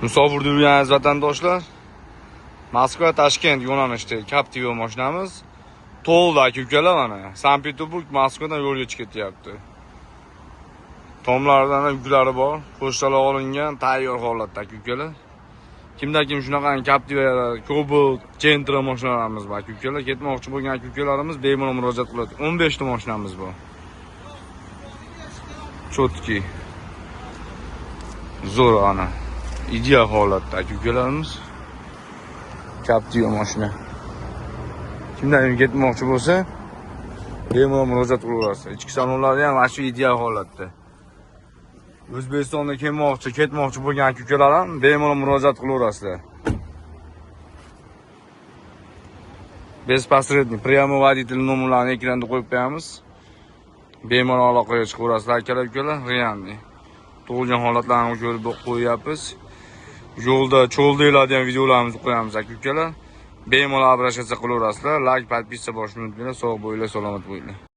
Musofirda yurgan aziz vatandoshlar, Moskva Toshkent yo'nalishida Captiva mashinamiz to'ldi, aka ukalar, mana. Sankt-Peterburg Moskvadan yo'lga chiqib ketyapti. Tomlaridan ham yuklari bor, pochtalar olingan, tayyor holatda, aka ukalar. Kimda kim shunaqa Captiva, Cobalt, Gentra mashinalarimiz bor, aka ukalar. Ketmoqchi bo'lgan aka ukalarimiz bemalol murojaat qiladi. 15 ta mashinamiz bor. Чёткий. Zo'r, ana. Ideal holatda, aka ukalarimiz. Captiva mashina. Kimdan kim ketmoqchi bo'lsa, bemalol murojaat qilaverasiz. Ichki salonlari ham mana shu ideal holatda. O'zbekistonda kelmoqchi, ketmoqchi bo'lgan aka ukalar ham bemalol murojaat qilaverasizlar. Без посредник, прямо водитель nomerlarini ekranda qo'yib qo'yamiz. Bemalol aloqaga chiqaverasizlar, akalar, ukalar, реальный. Tug'ilgan holatlarni ko'rib qo'yyapmiz. Yo'lda, cho'lda ham videolarimizni qo'yamiz, aka ukalar. Bemalol обращаться qilaverasizlar. Лайк, подписка bosishni unutmanglar. Sog' bo'linglar, salomat bo'linglar.